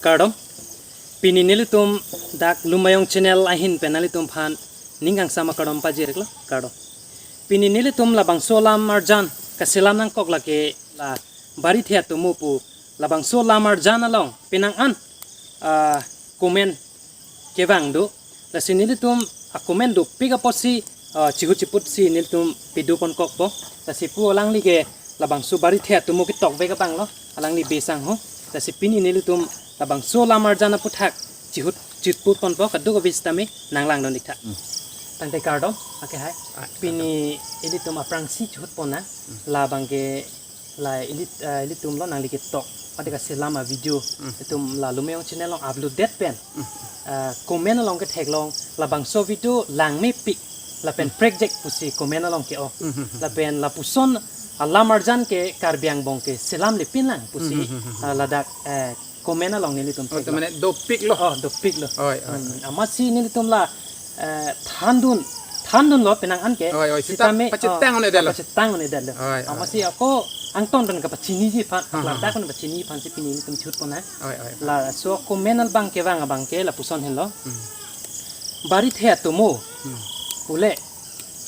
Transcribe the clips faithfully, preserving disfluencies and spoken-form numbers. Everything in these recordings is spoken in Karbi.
Kardom. Pini nelitum dak Lumayong Channel ahin pen nanglitum aphan ning kangsam akardom pajir-iklo, kardom. Pini nelitum labangso alam arjan kaselam nangkok lake la Barithe Atomo pu labangso alam arjan along penang an, ah, comment kevang do. Lasi nelitum a-comment dopik apotsi, ah, chihut chiputsi nelitum pidun ponkokpo. Lasi pu alangli ke labangso Barithe Atomo ketok vek abang lo, alangli Besang ho. Lasi pini nelitum labangso alam arjan aputhak chihut chiput ponpo, kadokave sitame nanglangdun-ik tha. Hmm. Tangte kardom, ake hai. Ah, pini ilitum aphrangsi chihut pon nang, labang ke la ili, ah, ilitum lo nangli ketok, pati kaselam a-video, Hmm. itum la Lumayong Channel along upload det pen. Hmm. Ah, comment along ketheklong, labangso video langmepik, lapen Hmm. prekjak pusi comment along ke-o. Hmm, hmm, hmm. Lapen lapuson alam arjan ke Karbi angbong ke selamlepin lang pusi, Hmm, hmm, hmm, hmm. ah, ladak, eh, comment along nelitum Oh, theklong. Mane dopik lo. Oh, dopik lo. Oi, oi, Hmm, oi. Amatsi nelitum la, eh, thandun, thandunlo penang an ke. Oi, oi, sita sitame, pachethang oh, un-edetlo. Pachethang un-edetlo. Oi, oi, Amatsi oi. ako angton pen kapachiniji aphan, Hmm, hmm, klardak hmm. pen pachiniji aphansi pini nelitum chihut pon nang. Oi, oi, oi. Laso comment abang kevang abang ke lapuson henlo. Hmm. Barithe Atomo. Hmm. Pule,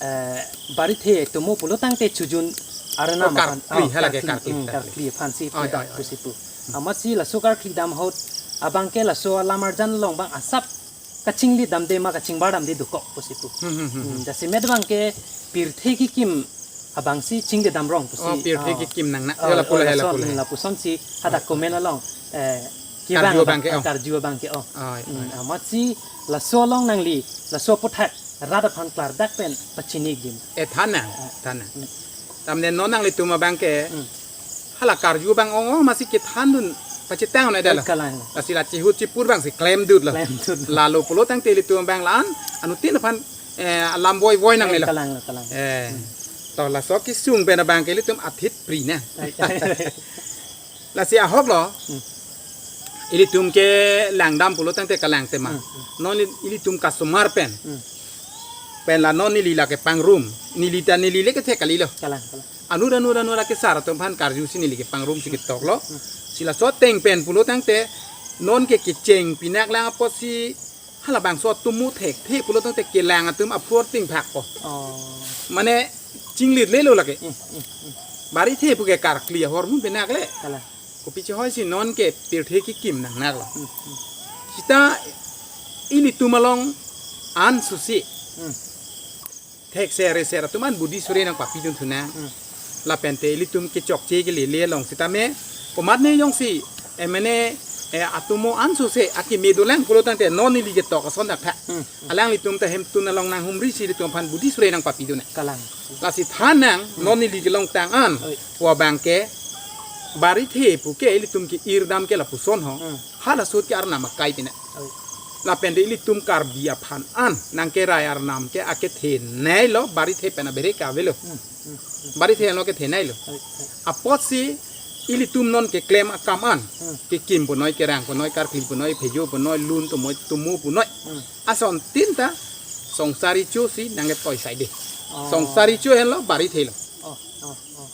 eh, Barithe Atomo pulo tangte chojun arnam Oh, aphan, karkli, oh, halake karkli, karkli, hmm, karkli. karkli aphansi Oi, pudak oi, oi. pusi pu. Amatsi laso karkli dam ahut abang ke laso alam arjan along abang asap kachinglit damde ma kachingbar damde dokok pusi pu. Hmm, hmm, hmm, hmm. Hmm, jasemet abang ke pirthe kekim abangsi chinglit damrong pusi. Oh, pirthe Oh. kekim nang na. Oh, Ya, lapu oh, la, ya, laso, lapu la. hmm, lapusonsi hadak Oh. comment along, eh, Karju kevang abang ke, oh. karju abang ke-o. Oh, Hmm, oh. Amatsi laso along nangli, laso aputhak rat aphan klardak pen pachini-ik dim. Eh, than nang, Ah. than nang. Hmm. Tamne non nanglitum abang ke, Hmm. hala karju abang ong-ong amatsi kethandun pachethang un-edetlo. Kalang. Lasi la chihut chiput abangsi klemdutlo. Klemdut. Lalo pulo tangte ilitum abang la-an, anuttin aphan, eh, alam voi voi nangnelo. Eh, kalang, kalang. Eh. Hmm. To laso kesung pen abang ke ilitum athit pri nang. Ai, ai. Lasi ahok lo. Hmm. Ilitum ke langdam pulo tangte kalang tema. Hmm, hmm. Non ili-, ilitum kasomar pen. Hmm. Pen la non neli la kepangrum. Neli ta neli le kethek kalilo. Kalang, kalang. Anut anut anut la kesar atum aphan karjusi neli kepangrumsi ketoklo. Hmm. Si laso ateng pen pulo tangte non ke kecheng pinak lang apotsi halabangso atomo thekthe pulo tangte kelang atum apor tingphak ko. Oh. Mane chinglit lelo lake. Hmm, hmm, hmm. Barithe pu ke karkli ahormu pinak le. Kalang. Kopi chehoi si non ke pirthe kekim nangnaklo. Hmm, hmm. Sita ilitum along an susi. Hmm. Thekser reser atum an budi suri nangpapidun thu nang. Hmm. Lapente ilitum kechokche kelele along sitame komatne jongsi, eh, mane, eh, atomo an suse akeme dolang pulo tangte non neli ketok ason dak tha. Hmm. Alanglitum ta hemtun along nanghumrisi ilitum aphan budi suri nangpapidun nang. Kalang. Lasi than nang, Hmm. non neli kelongtang an. Oi. Pu abang ke Barithe pu ke ilitum ke-ir dam ke lapuson ho. Hmm. Hala ahut ke arnam akai pine. Oi. Lapente ilitum Karbi aphan an nangkerai arnam ke akethenei lo, Barithe pen abere ke avelo. Hmm, hmm, hmm. Barithe lo kethenei lo. Oi, oi. Apotsi ilitum non keklem akam an. Hmm. Kekim punoi, kerang punoi, karkli punoi, phejo punoi, lun tomo, tomo punoi. Hmm. Asontin ta Songsar Recho si nangketoi saide. Oh. Songsar Recho henlo Barithe lo. Oh, oh, oh.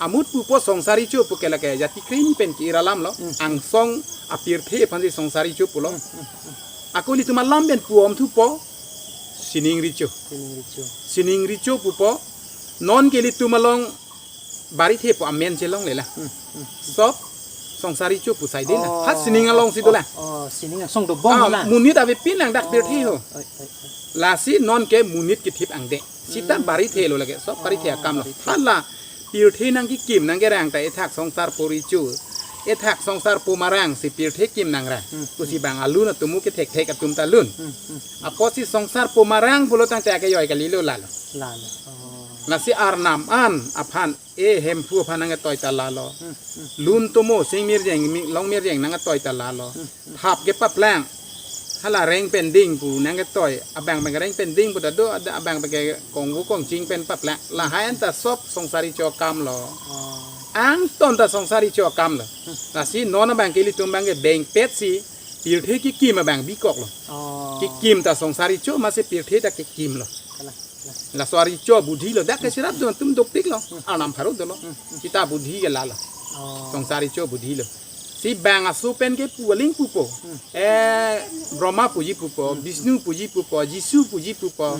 Amut pupo Songsar Recho pu ke lake jati kre hini pen ke-ir alam lo. Hmm. Angsong apirthe aphansi Songsar Recho pulo. Hmm, hmm, hmm. Ako ilitum alam pen pu om thupo Sining Recho. Sining Recho. Sining Recho pupo non ke ilitum along Barithe pu amen chelonglela. Hmm, hmm. Sob Songsar Recho pu saide na. Oh. Ha sining alongsi dolang. Oh, oh, sining angsong dobom Ah, lang. Monit avepin lang dak pirthe ho. Oh, oi, oi, oi. Lasi non ke monit kethip angde. Sita Hmm. Barithe lo lake, sob Barithe Oh, akam lo. Barithe. Hala pirthe nangkekim nangkerang ta ethak Songsarpo Recho, ethak Songsarpo Marang si pirthe kim nangrang. Hmm. Pusi bang alun atomo kethekthek atum ta lun. Hmm, hmm. Apotsi Songsarpo Marang pulo tangte akejoi kalilo lalo. Lalo. Oh. Lasi arnam an aphan, e Hemphu aphan nangketoi ta lalo. Hmm, hmm. Lun tomo, Sing Mirjeng, Mi-, Long Mirjeng nangketoi ta lalo. Hmm. Thap kepaplang. Hala reng pending pu nangketoi. Abang abang reng pending pu ta do, ada abang abang kongvu kongching pen paplang. Lahai an ta sob Songsar Recho akam lo. Oh. Angton ta Songsar Recho akam lo. Hmm. Lasi non abang ke ilitum abang ke bengpetsi pirthe kekim abang bikok lo. Oh. Kekim ta Songsar Recho amatsi pirthe ta kekim lo. Kalang, kalang. Laso Recho budhi lo. Dak ke Hmm. sirap dun atum dopik lo. Hmm. Arnam pharo dolo. Hmm, hmm. Sita budhi ke lalo. Oh. Songsar Recho budhi lo. Ti bang aso pen ke pu aling pupo. Eh, Brahma puji pupo, Vishnu puji pupo, Jisu puji pupo,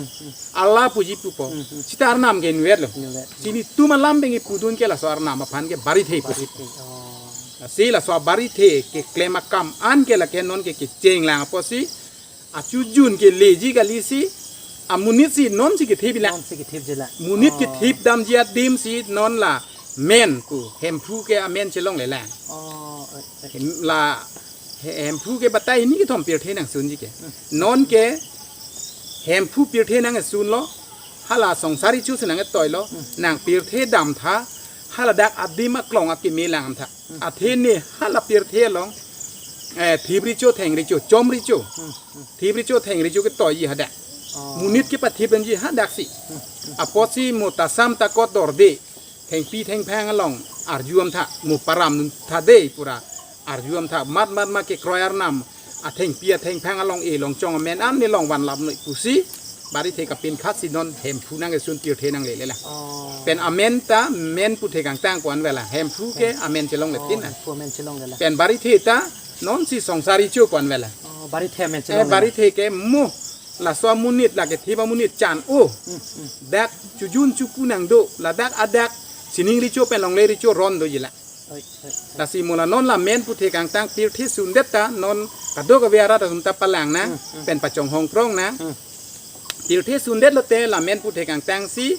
Allah puji pupo. Sita arnam ke inutlo. Inutlo. Si nelitum alam pen kepudun ke laso arnam aphan ke barithe pusi. Barithe. Oh. Si laso barithe keklem akam an ke lake non ke kecheng lang apotsi achujun ke leji kali si, amonit si non si kethip bilang. Non si kethipji la. Monit Oh. kethip damji adim si non la men pu, Hemphu ke amen chelongle lang. Oh, eh, eh. Hem-, la he-, Hemphu ke batai hini kethom pirthe nangsunji ke. Non ke Hemphu pirthe nangsunlo, hala songsari chu si nangtoilo, nang pirthe damtha, hala dak adim aklong akeme langtha. Athe ne hala pirthe along, eh, thip recho, theng recho, chom recho. Thip recho, theng recho ketoiji hadak. Oh. Monit kepathip damji hadak si. Apotsi mo tasam takot dorde, thengpi thengphang along arju damtha, mo param damtha dei pura arju damtha, mat mat ma kekroi arnam, athengpi athengphang along-e longchong amen an ne longvan lapnoi pusi, barithe kapinkhat si non Hemphu nangkesun pirthe nanglele lang. Oh. Pen amen ta men pu thekangtang pu an vela. Hemphu ke amen chelongle Oh, tin na. Hemphu amen chelongle la. Pen barithe ta non si songsari chu pu an vela. Oh, barithe amen Eh, chelongle la. Barithe ke mo laso amonit lake thip amonit chan o. Hmm, hmm. Dak chujun chuku nangdo, ladak adak sining recho pen longle recho ron doji la. Oi, oi, oi. Lasi mo la non la men pu thekangtang pirthe sundet ta non kadokave arat atum ta palang nang, Hmm, hmm. pen pachonghong prong nang. Hmm. Pirthe sundet lote la men pu thekangtang si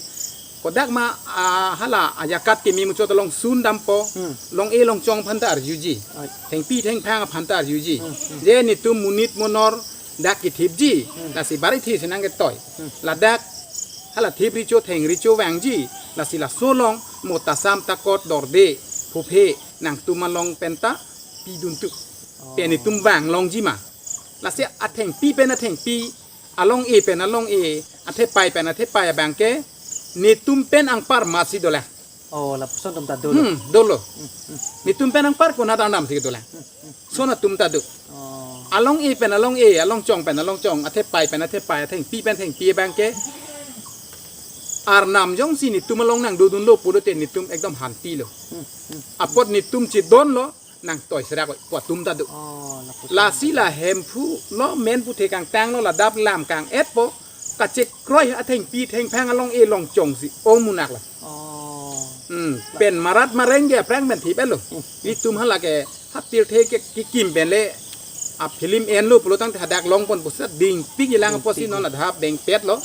kodak ma, ah, hala ajakat keme muchot along sun dampo, Hmm. long-e longchong aphan ta arjuji. Oi. Thengpi thengphang aphan ta arjuji. Hmm, hmm. Je nelitum monit monor dak kethipji, Hmm. lasi barithe si nangketoi. Hmm. Ladak hala thip recho, theng recho vangji, lasi laso along mo tasam takot dorde, phuphe nangtum along pen ta pidun tu. Oh. Pen nelitum vang longji ma. Lasi athengpi pen athengpi, along-e pen along-e, athepai pen athepai abang ke, nelitum pen anpar masi dolang. Oh, lapuson atum ta dolo. Hmm, dolo. Hmm, hmm. Nelitum pen anpar konat arnam si dolang. Hmm, hmm. Lason atum ta do. Oh. Along-e pen along-e, alongchong pen alongchong, athepai pen athepai, athengpi pen thengpi abang ke. Arnam jongsi nelitum along nangdodunlo pulote nelitum ekdom hantilo. Hmm, hmm. Apot nelitum chedonlo, nangtoi serak oi, pu atum ta do. Oh, lapuson. Lasi la Hemphu lo men pu thekangtanglo, la dap lam kang-etpo, kachekroi athengpi thengphang along-e longchong si ong munak la. Oh. Hmm, pen marat mareng ke aphrang pen thip-etlo. Hmm. Nelitum hala ke ha pirthe ke kekim pen le a film enlo pulo tangte hadak longpon pusi dingpik ilang Dingpik. Apotsi non adhap dengpetlo.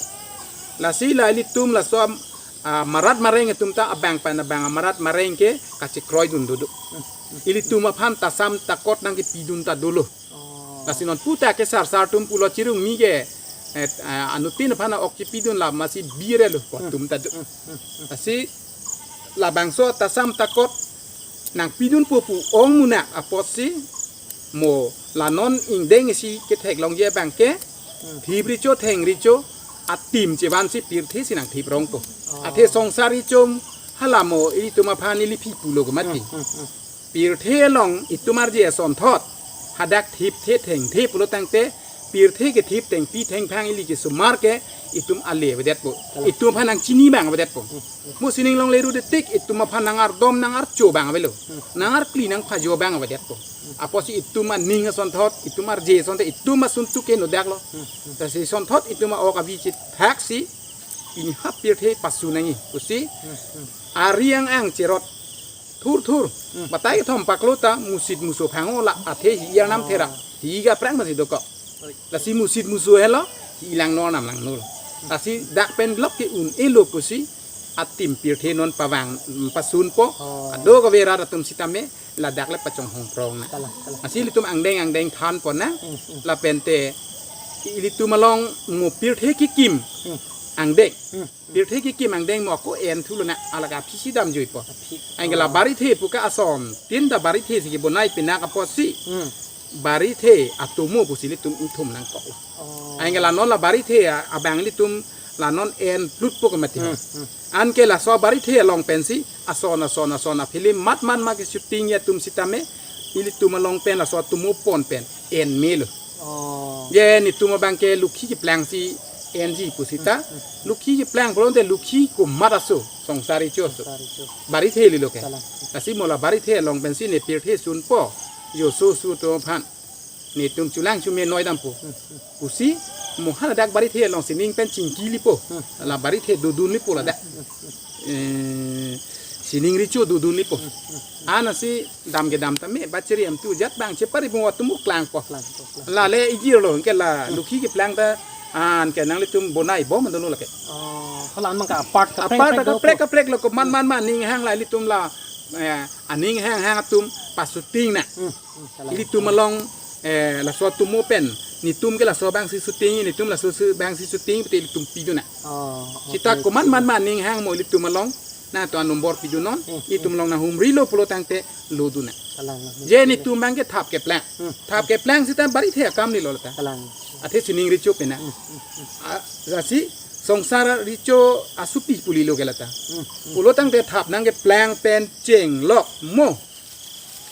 Lasi la ilitum laso am, ah, marat mareng atum ta abang pen abang amarat mareng ke kachekroidun dodo. Hmm. Ilitum aphan tasam takot nangkepidun ta dolo. Oh. Lasi non puta ke sarsar atum pulo chirung mi ke, eh, ah, anuttin aphan ok chepidun la masi birelo pu atum ta do. Hmm, hmm, hmm. Lasi labangso tasam takot nangpidunpo pu ong munak apotsi mo la non ingdeng isi ketheklongji abang ke, Hmm. thip recho theng recho atim chevansi pirthe si nangthip rongpo. Oh. Athe songsari chom hala mo ilitum aphan ili phi pulo ke mati. Hmm, hmm, hmm. Pirthe along itum arje asonthot hadak thipthe thengthe pulo tangte pirthe kethip thengpi thengphang ili kesomar ke itum ale avedetpo. Kalang. Itum aphan nangchini abang avedetpo. Hmm. Mo sining longle rudetik itum aphan nangardom nangarcho abang avelo. Hmm. Nangarkli nangphajo abang avedetpo. Hmm. Apotsi itum aning asonthot, itum arje asonthot, itum asuntu ke nodaklo. Hmm. Hmm. Lasi sonthot itum a-ok avi chithaksi pini ha pirthe pasu nangji pusi. Hmm. Hmm. Ari ang-ang cherot thurthur. Hmm. Batai kethom paklo ta musit muso phang-o la athe hi arnam Oh. thera. Hi ke aphrang masi dokok. Oi. Lasi musit muso helo, hi langno arnam langno. Lasi dak pen lok ke un-elo pusi atim pirthe non pavang, mm, pasunpo. Oh. Kadokave rat atum sitame ladak le pachonghong prong na. Kalang, kalang. Lasi ilitum angdeng angdeng thanpo na. Hmm, hmm. Lapente ilitum along mo pirthe kekim Hmm. angdeng. Hmm. Pirthe kekim angdeng mo ako en thulo na alaka phisi damjuipo. Aphi. Anke la Oh. barithe pu ke asontin ta barithe si kebonai pinak apotsi. Hmm. Barithe atomo pusi ilitum ingthum nangkoklo. Oh. Anke la non la barithe a-, abang ilitum la non en plutpo ke mati. Hmm, hmm. Anke laso barithe along pensi ason ason ason a-film mat mat ma ke-shooting atum sitame ilitum along pen laso atomo pon pen en melo. Oh. Je nelitum abang ke lukhi keplangsi enji pusita. Hmm, hmm. Lukhi keplang pulote lukhi komat aso, songsari cho aso. Songsari cho. Barithe lilo ke. Kalang. Lasi mo la barithe along pensi ne pirthe sunpo. Jo, so su to aphan netum chulang chume noi dampo. Pusi mo haladak barithe along sining pen chingki lipo. La barithe dodun lipo ladak. Eh, sining recho dodun lipo. Ansi dam kedam tame bacheri am tu jat bang chepari bung atum klangpo. Klangpo, klangpo. Lale ijirlo ke la lukhi keplang ta an ke nanglitum bonai bom dolo lake. Oh, hala an mang ka apart kaprek Apart kaprek do kaprek po. Kaprek lo ko man man man ning hang la ilitum la, eh, aning hang hang atum pasuting na. Hmm, hmm, kalang. Ilitum along, eh, laso atumo pen netum ke laso bang si suting, netum laso su bang si suting, pute ilitum pidun na. Oh, sita okay, ko man okay. Man man ning hang mo ilitum along, na to an nombor pidun non, Hmm, ilitum along na humri lo pulo tangte lodun na. Kalang, kalang. Je netum bang ke thap keplang. Hmm. Thap keplang sita barithe akam ni lo ta. Kalang. Athe sining recho pen na. Hmm, hmm, hmm. A, jasi songsar recho asupi puli lo ke lata. Hmm, hmm. Pulo tangte thap nang keplang pen chenglok mo.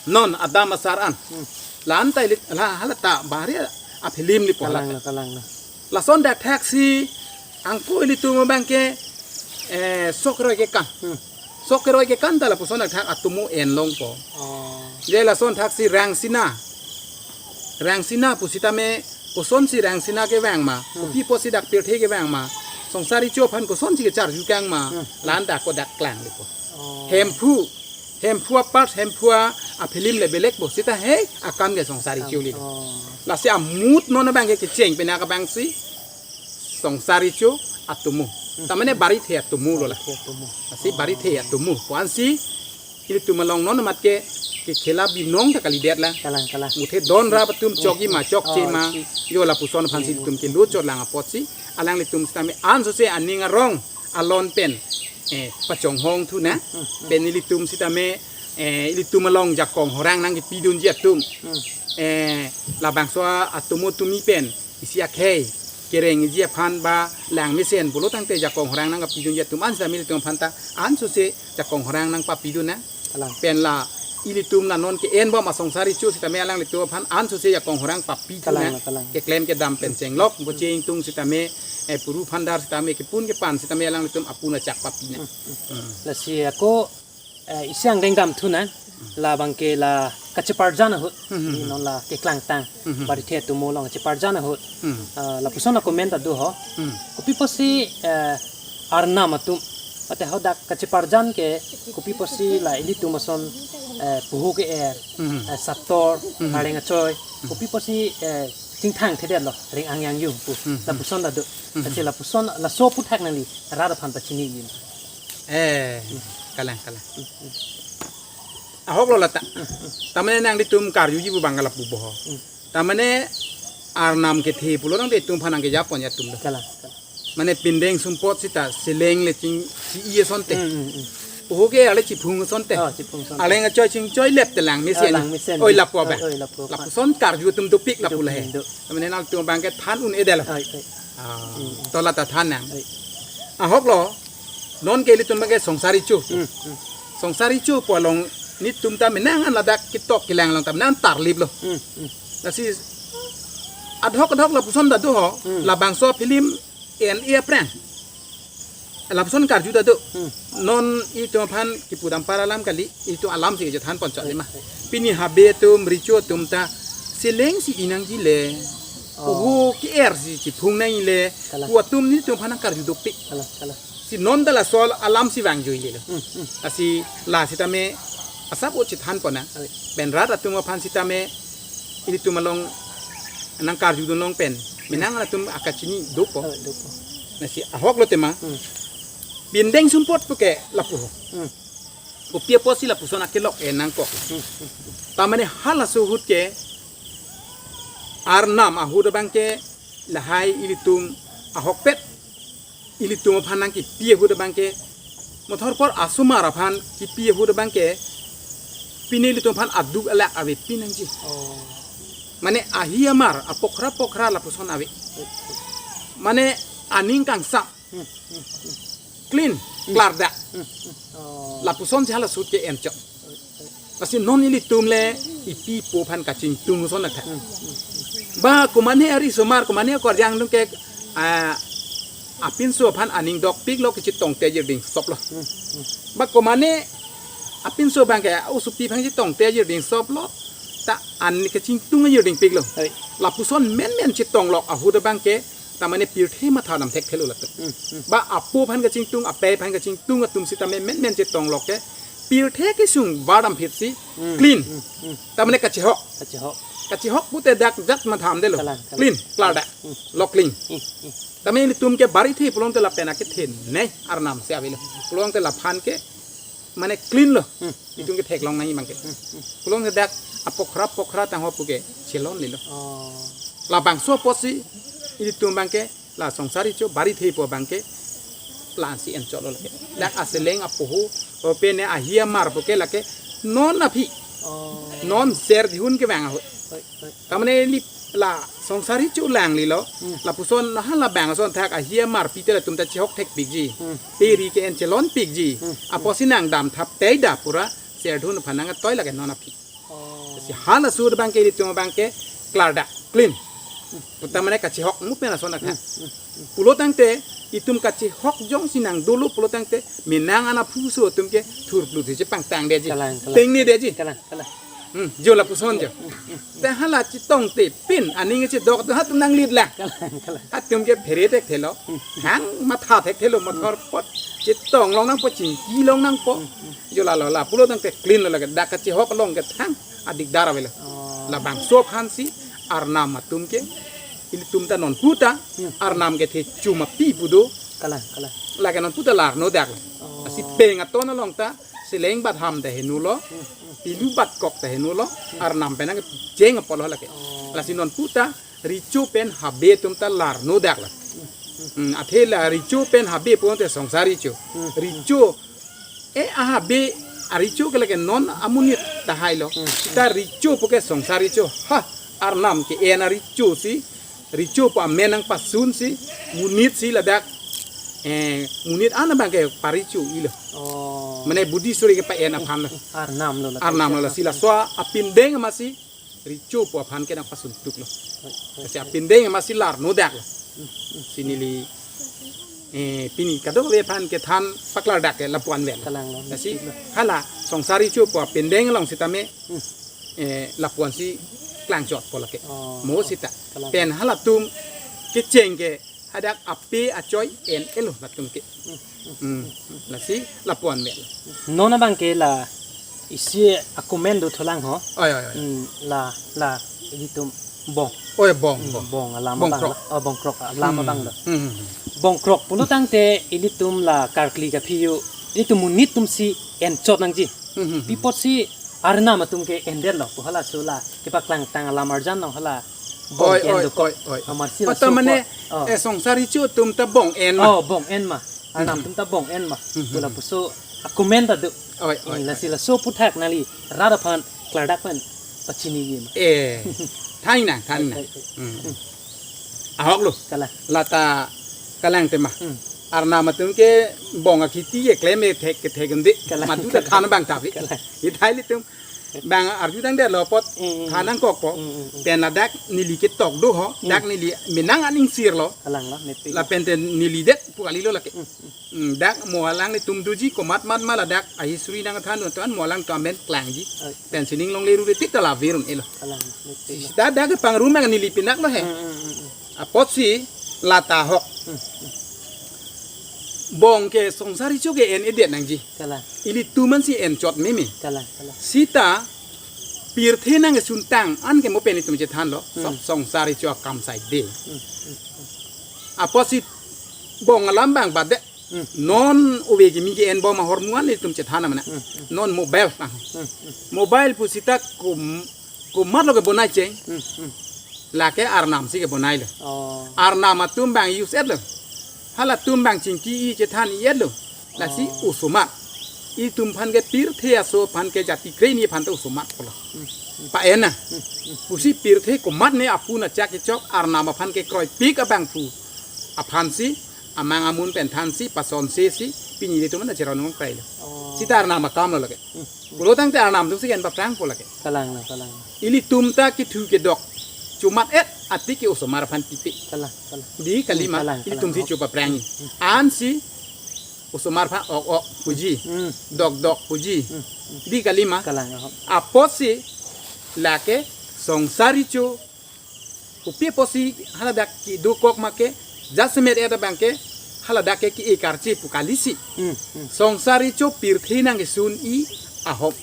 Non adam asar an. Hmm. La-an ta ili, la halata bahari a film lipo Kalang halata. Na, kalang na. Lason dak thaksi angko ilitum bang ke, eh, sok roi ke kan. Hmm. Sok roi ke kan ta lapuson dak thak atumo en longpo. Oh. Je lason thaksi rangsina. Rangsina pusitame kosonsi rangsina kevang ma. Hmm. Kopi pusi dak pirthe kevang ma. Songsar recho aphan kosonsi kecharju kang ma. Hmm. La-an ta ko dak klang lipo. Oh. Hemphu Hemphu apart, Hemphu a film le belek bo. Sita he akam ke songsar recho li. Oh. Lasi amut non abang ke kecheng pen akabang si songsar recho atumo. Hmm. Tamane barithe atumo lo la. Barithe atumo. Lasi Oh. Barithe atumo. Puan si ilitum along non amat ke kekhela binong ta kalidet la. Kalang, kalang. Muthe don ra patum chokji ma chokche Oh, ma. Si. Yo lapuson aphan si Hmm. Ilitum ke lo chot lang apot si. Alanglitum sitame ansose aning arong alon pen, eh, pachonghong thu na. Hmm, hmm. Pen ilitum sitame, eh, ilitum along jakong horang nang kepidunji atum. Hmm. Eh, labangso atumo tumi pen isi akhei kerengji aphan ba lang mesen pulo tangte jakong horang nang kepidunji atum an sitame ilitum aphan ta ansose jakong horang nang papidun na. Kalang. Pen la ilitum la non ke-en bom asongsar recho sitame alanglitum aphan ansose jakong horang papidun Kalang, na. Kalang. Keklem kedam pen chenglok bo chengtung sitame, eh, puru phandar sitame kepun kepan sitame alanglitum apun achak papidun na. Hmm, hmm. Hmm. Lasi ako, eh, isi angdeng dam thu na, labang ke la kacheparjan ahut, Hmm, hmm, hmm. Non la keklang tang, Hmm, hmm. Barithe atumo along kacheparjan ahut, Hmm. Ah, lapuson a comment ta do ho. Hmm. Kopi pusi, eh, arnam atum. Ate hadak kacheparjan ke kopi pusi la ilitum ason, eh, puhu ke-er, Hmm. Eh, sator, Hmm. Arleng achoi. Hmm. Kopi pusi, eh, chingthang thedet lo, ring angyang yung pu. Hmm. Lapuson ta do. Hmm. Kasi lapuson, laso aputhak nangli rat aphan pachini yun. Eh, kalang, kalang. Hmm, hmm. Ahok lo lata. Hmm, hmm. Tamane nanglitum karjuji pu bang lapu bo ho. Hmm. Tamane arnam kethe pulo nang de tum phanang ke japon ya tum do. Kalang, kalang. Mane pindeng sumpot sita seleng le ching si iye sonte. Hmm, hmm, hmm. Puhu ke ale chiphung sonte. Oh, chiphung sonte. Arleng achoi chingchoi lep te lang mesen. Ah, lang mesen. Oi lapu ba. Oi, oi, lapu. Lapuson karju atum dopik lapu Dopik lahe. Do. Tamane nangtum bang ke than un-e det lo. Oi, oi. Ah, Hmm. To lata than nang. Oi. Ahok lo. Non ke ilitum bang ke songsar recho. Hmm, hmm. Songsar recho pu along netum ta menang an ladak ketok kelang along ta menang tarlip lo. Hmm, hmm. Lasi adhok adhok lapuson ta do ho, Hmm. labangso film en-e aphrang. Lapuson karju ta do. Hmm. Non itum aphan kipu dam para alam kali, itum alam si kechethan pon chot lima. Hmm. Pini habe atum recho atum ta seleng si inangji le. Oh. Puhu ke-er si chiphung nang le. Kalang. Pu atum netum aphan nang karju dopik. Kalang, kalang. Si non ta laso alam si vangjuile lo. Hmm, hmm. Asi la sitame asap o chethan pon na. Oi. Pen rat atum aphan sitame ilitum along nang karjudun long pen menang atum akachini dopo. Oi, dopo. Lasi ahok lo tema. Hmm. Pindeng sumpot pu ke lapu ho. Hmm. Kopi apotsi lapuson akelok e nangkok. Hmm, hmm. Tamane halaso ahut ke arnam ahut abang ke lahai ilitum ahokpet ilitum aphan nang kipi ahut abang ke, mothor por asomar aphan kipi ahut abang ke, pini ilitum aphan aduk alak ave pinangji. Oh. Mane ahi amar apokhra pokhra lapuson ave. Mane aning kangsam. Hmm, hmm, hmm. Clean, Hmm. klardak. Hmm, hmm. Oh. Lapuson si halaso ahut ke enchok. Lasi non ilitum le ipi ipo aphan kachingtung ason athak. Hmm, hmm, hmm. Ba komane ari asomar komane akorjang atum ke, ah, apinso aphan aning dokpik lo kachetongte jirding sop lo. Hmm, hmm. Ba komane apinso abang ke osupi aphan chetongte jirding sop lo. ta an kachingtung ayo dingpiklo. Oi. Lapuson menmen chetonglok ahut abangke, tamane pirthe matha dam thekthelo latum. Hmm, hmm. Ba apo aphan kachingtung, apei aphan kachingtung atum sitame menmen chetonglok ke, pirthe kesung vardam phitsi, Hmm, clean. Hmm, hmm. Tamane kachehok. Kachehok. Kachehok pute dak jat matha damdelo. Kalang, kalang. Clean, klardak. Hmm. Lo clean. Hmm, hmm. Tamane ilitum ke barithe pulote lapen akethenei Arnam si avelo. Pulote laphan ke mane clean lo. Hmm. Itum ke theklong nangji abangke. Hmm, hmm. Pulote dak apokhra pokhra tangho puke chelonlelo. Oh. Labangso apotsi ilitum abangke la Songsar Recho barithe pu abangke la-ansi enchotlo lake. Dak aseleng apoho, o pene ahi amar puke lake non aphi. Oh. Non ser dihun kevang ahut. Oi, oi. Tamane ili la Songsar Recho langlelo, Hmm. lapuson hala bang ason thak ahi amar pite latum ta chehok thekpikji. Hmm. Pe ri ke en chelonpikji. Hmm. Apotsi nangdam thap tei da pura ser dihun aphan nangtoi lake non aphi. Oh. Si hala sur abangke ilitum abangke klardak, clean. Puta mane kachehok mu pen ason akha. Hmm, hmm, hmm. Pulotangte itum kachehok jongsi nangdolo pulotangte menang ana phuso atum ke thurplu si chepangtangdetji. Kalang, kalang. Tengnedetji. Kalang, kalang. Hmm, jo lapuson jo. Hmm, hmm, hmm. Te hala chetongte pin aning chedok do hatum nanglit lang. Kalang, kalang. Hatum ke phere thekthelo. Hmm. Hang matha thekthelo, mathor pot. Chetonglong nangpo, chingkilong nangpo. Hmm, hmm. Jo lalo la pulotangte clean lo lake, dak kachehok along ke thang adikdar avelo. Oh. Labangso aphansi Arnam atum ke, ilitum ta non puta, Hmm. Arnam kethe chuma pi pu do. Kalang, kalang. Lake non puta larno dak. Oh. Lasi peng aton along ta, seleng bat ham ta henulo, Hmm, hmm. pilu bat kok ta henulo, Hmm. Arnam pen nangkejeng apotlo lake. Oh. Lasi non puta, Recho pen Habe atum ta larno daklo. Hmm, athe la Recho pen Habe pulote Songsar Recho. Hmm. Recho, e a Habe a Recho ke lake non amonit tahailo. Hmm. Sita Recho puke Songsar Recho. Ha, Arnam ke-en a Recho si, Recho pu amen nangpasunsi, monit si ladak, eh, monit an abangke pa-Recho-ilo. Oh. Mane Buddhist suri kepa-en aphanlo. Arnam lo la. Arnam lo la, si laso apindeng amatsi, Recho pu aphan ke nangpasun tuklo. Oi, oi, Kasi oi. apindeng amatsi larno daklo. Hmm, hmm. Si neli, eh, pini kadokave aphan kethan paklardak ke lapu-an vel. Kalanglo, Kasi betul. hala Songsar Recho pu apindeng along sitame, Hmm. eh, lapu-ansi klangchotpo lake. Oh, Mo oh, sita. kalang. Pen halatum kecheng ke hadak ape achoi en-elo latum ke. Hmm, hmm. Hmm. Lasi lapu-an vel. Non abangke la isi a-comment do thulang ho. Oi, oi, oi. Hmm, la, la, ilitum bong. Oi, bong, Hmm, bong. bong alam Bong abang krok. la. Oh, bong krok alam Hmm, abang hmm, do. hmm, hmm, hmm. Bong krok pulotangte ilitum la karkli kaphi-o, ilitum monit atumsi enchot nangji. Hmm, hmm, hmm. Pi apotsi Arnam atum ke endetlo, pu halaso la kepaklangtang alam arjan along hala bong Oi, ke-en oi, dokok. oi, oi. Amatsi Ata laso mane, apot. Oh. eh, Songsar Recho atum ta bong en ma. Oh, bong en ma. Arnam Hmm. atum ta bong en ma. Hmm, hmm, Pu hmm. lapuson a-comment ta do. Oi, oi, Hmm, lasi oi. laso aphuthak nangli rat aphan klardak pen pachiniji ma. Eh, thangnang, thangnang. Oi, oi, oi. Hmm. Hmm. Ahok lo. Kalang. Lata kalang tema. Hmm. Arnam atum ke bong akhiti keklem kethek kethek undi. Kalang. Madu ta than abang tapi. Kalang. Ithai ilitum bang arjudang detlo apot Hmm, hmm, than hmm. nangkokpo. Hmm, hmm, hmm. Pen ladak neli ketok do ho. Hmm. Dak neli menang aning sirlo. Kalanglo, nepik. Lapen te neli det pu kalilo lake. Hmm, hmm. Hmm, dak mo alanglitum doji komat mat ma ladak ahi suri nangthan untuan mo alangtum amen klangji. Oi. Pen sining longle rure tik ta la virun elo. Kalang, nepik. Si dak dak pangrum nang neli pinaklo he. Hmm, hmm, hmm, hmm. Apotsi lata ahok. Hmm, hmm. Bong ke Songsar Recho ke en-edet nangji. Kalang. Ilitum ansi enchot meme. Kalang, kalang. Sita pirthe nangkesuntang an ke mo pen itum chethanlo. Hmm. Sob Songsar Recho akam saide. Hmm, hmm, hmm. Apotsi bong alam abang badet. Hmm. Non ove kimi ke-en bom ahormu an itum chethan mane. Hmm, hmm. Non mobile abang. Hmm, hmm. Mobile pu sita kum, komatlo kebonai cheng. Hmm, hmm. Lake Arnam si kebonailo. Oh. Arnam atum abang use-etlo. Halatum abang chingki-i chethan-i-etlo. Lasi Oh. osomar. Itum aphan ke pirthe aso aphan ke jati kre-ni aphan ta osomar pulo. Hmm, hmm. Pa-en na. Hmm, hmm. Pusi pirthe komatne apu na chak kechok Arnam aphan kekroipik abangphu aphansi amang amun pen thansi pasonse si pini ilitum an ta cheron nong krailo. Oh. Sita Arnam akamlo lake. Hmm. Pulotangte Arnam atumsi ke-en paprangpo lake. Kalanglo, kalanglo. Ilitum ta kethu kedok chomat-et atik ke osomar aphan pipe. Kalang, kalang. Dei kalima, Hmm, kalang, ilitum kalang. si cho paprangji. Hmm. Ansi osomar aphan ok ok puji. Hmm. Dok dok puji. Hmm, hmm. Dei kalima. Kalang, oh. Apotsi Lake Songsar Recho, kopi apotsi haladak kedokok ma ke, jasemet-et abang ke haladak ke ke-e karche pu kalisi. Hmm, hmm. Songsar Recho pirthe nangkesun-i ahom.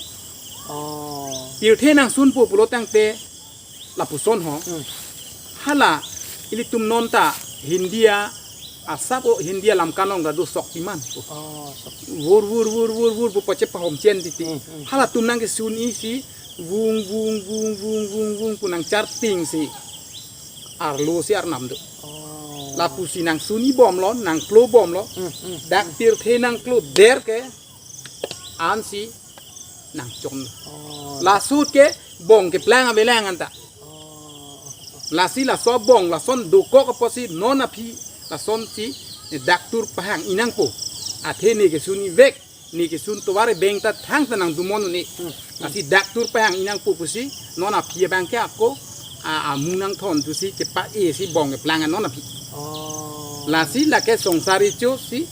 Oh. Pirthe nangsunpo pulo tangte lapuson ho. Hmm. Hala ilitum non ta Hindia, asap o Hindia lamkan along ta do Shaktiman pu. Oh, sok. Vur, vur, vur, vur, vur pu pache pahom chen titi. Hmm, hmm. Halatum nangkesun-i si vung, vung, vung, vung, vung, vung pu nangcharting si arlo si arnam do. Oh. Lapusi nangsun-i bomlo, nangklobomlo. Hmm, hmm. Dak pirthe nangkloder ke ansi nangchon. Oh. Laso ahut ke bong keplang avelang anta. Oh. Lasi laso bong lason dokok apotsi non aphi lasonsi dak tur pahang-i nangpo. Athe ne kesun-i vek, ne kesun tovar ebeng ta thangta nangdumon un-e. Hmm, hmm. Lasi dak tur pahang-i nangpo pusi non aphi abang ke ako a, amu nangthon thusi kepa-e si bong keplang non aphi. Oh. Lasi lake Songsar Recho si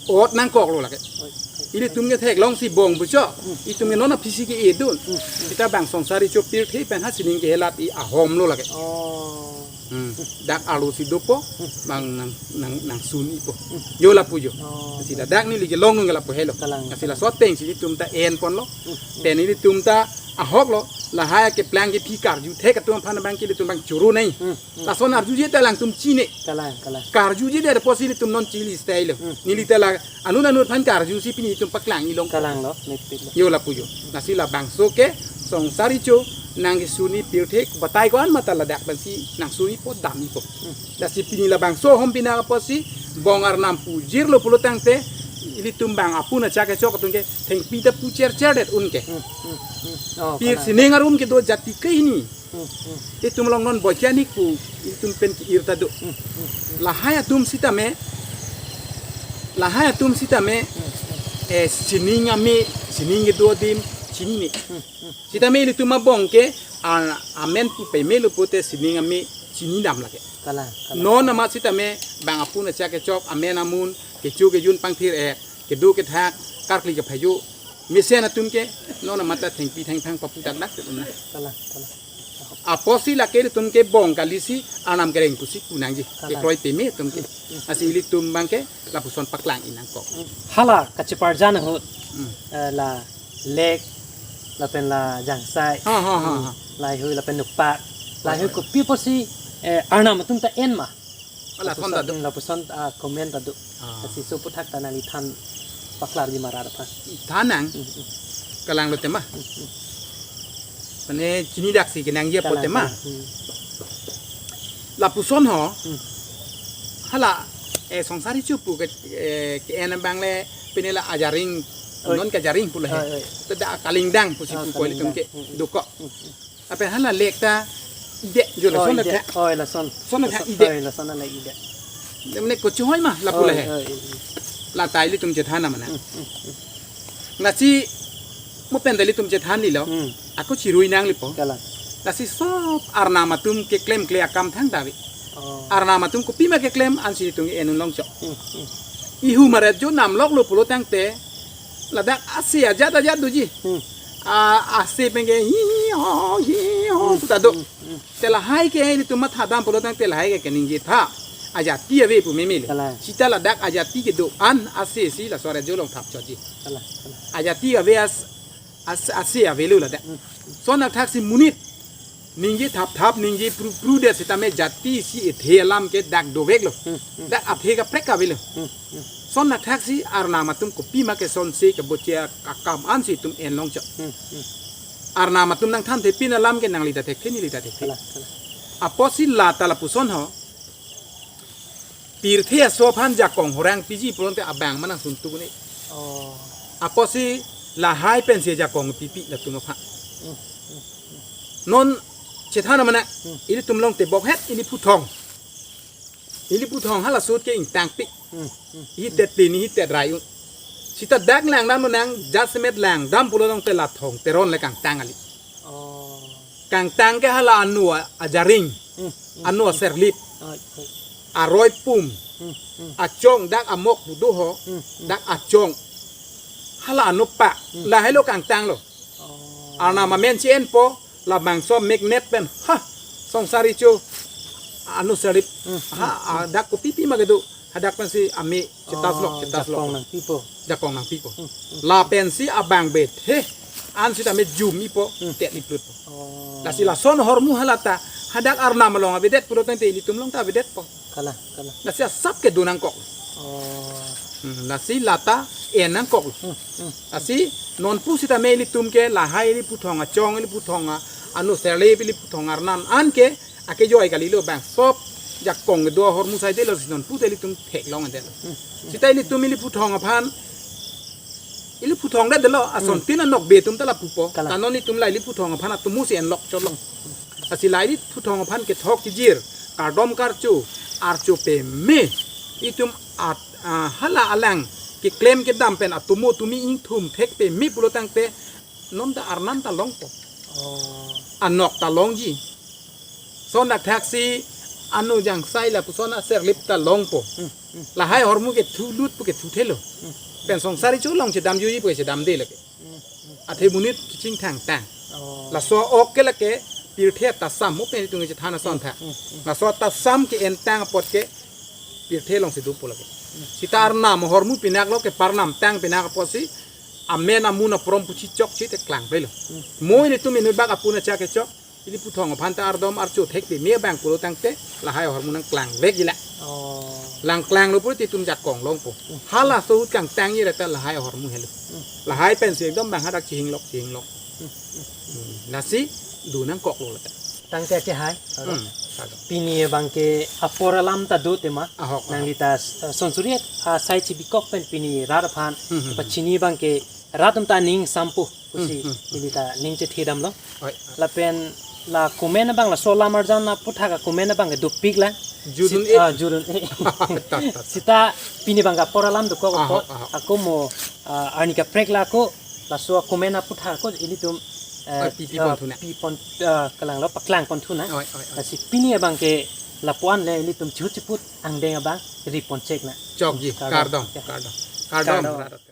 ot nangkoklo lake. Oi, oi. Ilitum ke theklongsi bong pu cho. Hmm. Itum ke non aphisi ke-edun. Hmm, hmm. Sita bang Songsar Recho pirthe pen ha sining kehelat-i ahomlo lake. Oh. Hmm. Dak arlo si dopo, hmm, bang nang, nang, nangsun-ipo. Hmm. Yo lapu yo. Oh. Sita dak neli kelong nung lapu helo. Kalang. Sita laso atengsi itum ta enponlo. Hmm, hmm. Pen ilitum ta ahoklo. Lahai keplang kephi karju thek atum aphan abang ke ilitum bang choro nai. Hmm. Hmm. Lason arjuje ta alangtum chine. Kalang, kalang. Karjujedet apotsi ilitum non chili style lo. Hmm. Neli ta la anut anut aphan karjusi pini itum paklang-i long. Kalanglo, mepiklo. Yo lapu yo. Lasi labangso ke Songsar Recho nangkesun-i pirthe batai ko-an ma ta ladak pensi nangsun-ipo dam-ipo. Hmm. Lasi pini labangso ahom pini apotsi bong arnam pujirlo pulo tangte ilitum bang apun achak kechok atum ke thengpi ta puchercherdet un ke. Hmm, hmm, hmm. Oh, pir kalang. Sining arum kedo jati ke hini. Hmm, hmm. Itum along non Boikanik pu itum pen ke-ir ta do. Hmm, hmm, hmm. Lahai atum sitame, lahai atum sitame, hmm, hmm, eh, sining ame, sining kedo adim chinine. Hmm, hmm. Sitame ilitum abong ke, a, amen pu pemelo pute sining ame chinidam lake. Kalang, kalang. Non amat sitame bang apun achak kechok, amen amun, kecho kejun pangthir-et, kedo kethak, karkli kephajo mesen atum ke non amat ta thengpi thengphang paputak dak un-e. Kalang, kalang. Apotsi lake ilitum ke bong kalisi arnam kereng pusi kunangji. Kalang. Kekroi peme atum ke. Hmm, hmm. Lasi ilitum abang ke lapuson paklang-i nangkok. Hmm. Hala kacheparjan ahut, hmm, eh, la lake, lapen la jangsai. Ha, ha, ha, hmm, ha. Laheihui lapen nupak. Laheihui, ha, kopi apotsi, eh, arnam atum ta en ma? Ala lapuson, son ta do. Lapuson, ah, comment ta do. Ah. Lasi so aphuthak ta nangli than paklarji ma rat aphan. Than nang. Hmm, hmm. Kalanglo tema. Hmm, hmm. Mane chinidaksi kenangji apo, kalang, tema. Kalang. Hmm. Lapuson ho. Hmm. Hala, eh, Songsar Recho pu ke, eh, ke-en abang le pine la ajaring, oi, non ke ajaring pu le he. Oi, oi. Tada kalingdang pusi, ah, pu ko ilitum ke, kalingdang. Hmm, hmm. Dokok. Hmm, hmm. Lapen hala lake ta ide, jo lason, oi, ide, ta. Oi, lason. Son ta, lason, ide. Oi, lason ala ide. Mane kochihoi ma lapu, oi, le he. Oi, oi, oi. La ta ilitum chethan mana. Hmm, hmm, hmm. Lasi mo pen ta ilitum chethan lilo. Hmm. Ako chirui nang lipo. Kalang. Lasi sob arnam atum keklemkle akam thangta ave. Oh. Arnam atum kopi ma keklem ansi itum en-un longchok. Hmm, hmm. Ihu maret jo namloklo pulo tangte ladak ase ajat ajat doji. Hmm. A, ase pen ke hi hi ho, hi hi ho, hmm, pu ta do. Hmm, hmm. Te lahai ke ilitum mathadam pulo tangte lahai ke keningje tha ajati ave pu meme le. Kalang. Sita ladak ajati kedo-an ase si laso aret jo along thapchotji. Kalang, kalang. Ajati ave as, as, ase avelo ladak. Hmm. Lason athaksi monit ningje thapthap, ningje pruprudet sitame jati isi ethe alam ke dak doveklo. Hmm, hmm. Dak athe kaprek avelo. Hmm, hmm. Lason athaksi arnam atum kopi ma ke sonse keboche akam ansi itum en longchok. Hmm, hmm. Arnam atum nangthanthepin alam ke nangli ta thekthe, neli ta thekthe. Kalang, kalang. Apotsi la ta lapuson ho. Pirthe aso aphan jakong horang piji pulote abang ma nangsun tu ne. Oh. Apotsi lahai pensi jakong pipi latum aphan. Hmm, hmm, hmm. Non chethan mana, hmm, ilitum along tebok het ili puthong. Ili puthong halaso ahut ke ingtangpi. Hmm, hmm. Ihitet pini, ihitet rai un. Sita dak langdamlo nang, jasemet langdam pulo tangte la Thong Teron le kangtang kali. Oh. Kangtang ke hala anu a, ajaring. Hmm, hmm. Anu aserlip. Oi, oi. Aroi pum. Hmm, hmm. Achong dak amok pu do ho. Hmm, hmm. Dak achong. Hala anu pa. Hmm. Lahelo kangtanglo. Oh. Arnam amen si enpo. Labangso magnet pen, ha, Songsari Cho, Anu Serlip, ha, hadak kopipi ma kedo, hadak pensi ame chetas lok, oh, chetas lok. Jakong nangpipo. Jakong nangpipo. Hmm, hmm. Lapensi abang bet, he, an sitame jum-ipo, hmm, tet-iplutpo. Oh. Lasi lason ahormu halata, hadak arnam along avedet pulotangte ilitum along ta avedetpo. Kalang, kalang. Lasi asap kedo nangkok. Oh. Hmm, lasi lata en nangkok. Hmm, hmm. Lasi nonpu sitame ilitum ke lahai iliphuthong achong, iliphuthong a, Anu Serlip, iliphuthong arnan an ke akejoi kalilo, bang sop jakong kedo ahormu saidetlo, si nonpu te ilitum theklongdetlo. Hmm, hmm. Sita ilitum iliphuthong aphan, iliphuthong detlo, ason, hmm, tin anokbe atum ta lapupo. Kalang. Ta non itum la iliphuthong aphan atomo si enlok cholong. Lasi la iliphuthong aphan kethok kejir, kardom karcho, archo peme, itum at, ah, hala alang keklem kedam pen atomo tumi ingthum thek peme pulotangte, non ta arnan ta longpo. Oh. Anok ta longji. Lason thakthaksi Anu Jangsai lapuson a Serlip ta longpo. Hmm, hmm. Lahai ahormu kethulut pu kethuthelo. Hmm. Pen Songsari Cho along chedamji pu chedamde lake. Hmm, hmm. Athe monit kachingthang tang. Oh. Laso ok ke lake pirthe tasam mo pen itum chethan ason tha. Hmm, hmm. Laso tasam ke-en tang apot ke pirthe alongsi dopo lake. Hmm. Sita arnam ahormu pinak lo ke parnam tang pinak apotsi amen amun aprom pusi chokche te klangprelo. Hmm. Mo ilitum inut bak apun acha kechok, iliphuthong aphan ta ardom archo thek peme abang pulotangte lahai ahormu nangklang vekji la. Oh. Nangklanglo pulote itum jakong longpo. Hmm. Halaso ahut kangtangji ra ta lahai ahormu helo. Hmm. Lahai pensi ekdom bang hadak chihinglok, chihinglok. Hmm. Hmm. Lasi do nangkoklo lata. Tangte akehai. Hmm. Kardom. Pini abangke apor alam ta do tema. Ahok, ahok. Nangli ta, eh, son suri, ah, sai chibikok pen pini rat aphan, hmm, hmm, hmm, pachini abangke rat atum ta ning sampo pusi, hmm, hmm, hmm, neli ta ning chethe damlo. Oi. Lapen la comment abang laso alam arjan aputhak a comment abangke dopik lang. Judun si-, eh. Ah, judun eh. Ta, ta, ta. Sita pini abangke apor alam dokok, ahok, apot, ahok, ako mo, ah, arni kaprek la ako laso comment aputhak ako ilitum, eh, ah, pi, pi, ah, pon thu na. Pi pon, ah, kalanglo, paklang pon thu na. Oi, oi, oi. Lasi pini abangke lapu-an le ilitum chihut chiput angdeng abang ri pon chek na. Chokji, kardom, kardom, ya, kardom. Kardom, kardom. Kardom.